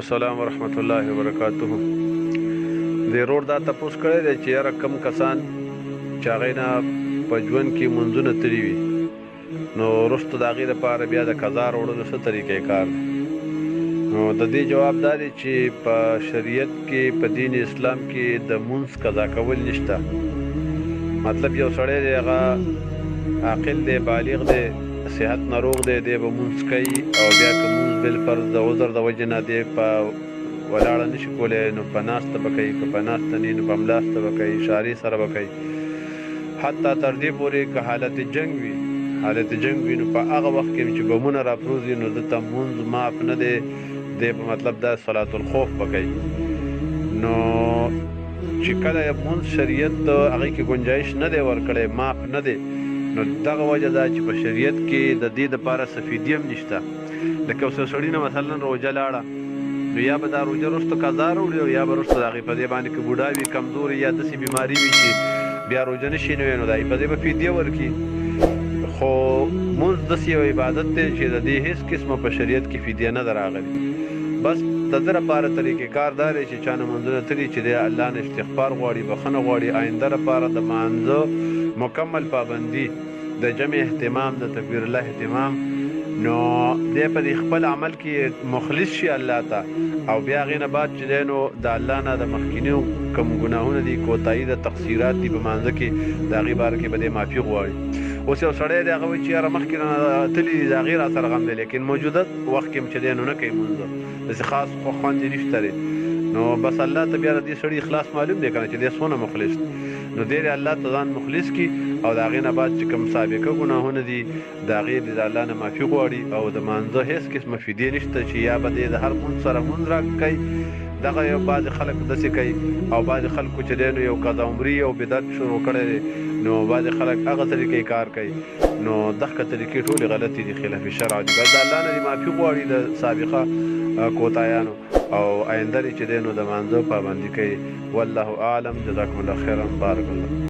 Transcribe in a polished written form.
السلام ورحمت الله وبرکاته. د رور دا تپوس کړی دی چې یاره کم کسان چې هغې نه په ژوند کې منځونه تللي وي، نو وروسته د هغې دپاره بیا د قضا راوړلو څه طریقه کار دی؟ نو د دې جواب دا دی چې په شریعت کې، په دین اسلام کې د مونځ قضا کول نشته. مطلب یو سړی دی، هغه عاقل دی، بالغ دی، صحت ناروغ دی، دی به مونځ کوي، او بیا که مونځ بالفرض د عذر د وجې نه دی په ولاړه نشي کولی نو په ناسته به کوي، که په ناسته نه نو په ملاسته به کوي، اشارې سره به کوي، حتی تر دې پورې که حالت جنګ وي، حالت جنګ وي نو په هغه وخت کې چې بمونه راپروځي نو ده ته مونځ معاف نه دی، دی په مطلب دا صلات الخوف به کوي. نو چې کله مونځ شریعت هغې کې ګنجایش نه دی ورکړی، معاف نه دی، نو دغه وجه ده چې په شریعت کې د دې دپاره څه فدیه هم نشته. لکه اوس یو سړي نه مثلا روژه لاړه، نو یا به دا روژه وروسته قضا راوړي او یا به وروسته د هغې په ځای باندې که بوډا وي، کمزوري یا داسې بیماري وي چې بیا روژه نه شي نیوی، نو د هغې په ځای به فدیه ورکړي. خو مونځ داسې یو عبادت دی چې د دې هېڅ قسمه په شریعت کې فدیه نه ده راغلې. بس د ده لپاره طریقې کار دا دی چې چا نه مونځونه تلي چې دی الله نه استغفار غواړي، بخښنه غواړي، آینده لپاره د مانځه مکمل پابندي، د جمع اهتمام، د تکبیر الله اهتمام، نو دی په دې خپل عمل کې مخلص شي الله ته، او بیا هغې نه بعد چې دی نو د الله نه د مخکینیو کوم ګناهونه دي، کوتاهي ده، تقصیرات دي په مانځه کې، د هغې باره کې به دی معافي غواړي. اوس یو سړی دی، هغه وایي چې یاره مخکې رانه تللي دي، د هغې را سره غم دی، لیکن موجوده وخت کې هم چې دی نو نه کوي مونځ، داسې خاص خوند یې نشته دی، نو بس الله ته بیا د دې سړي اخلاص معلوم دی که نه چې دی څونه مخلص دی. نو دی دې الله ته ځان مخلص کړي او د هغې نه بعد چې کوم سابقه ګناهونه دي د هغې دې د الله نه معافي غواړي، او د مانځه هېڅ قسمه فدیه نشته چې یا به دی د هر مونځ سره مونځ را کوي. دغه یو بعضې خلک داسې کوي، او بعضې خلکو چې دی نو یو قضا عمري او بدعت شروع کړی دی، نو بعضې خلک هغه طریقې کار کوي، نو دغه طریقې ټولې غلطې دي، خلاف شرع دي. بس د الله نه دې معافي غواړي د سابقه کوتایانو، او آینده دې چې دی نو د مانځه پابندي کوي. والله اعلم. جزاکم الله خیرا، بارک الله.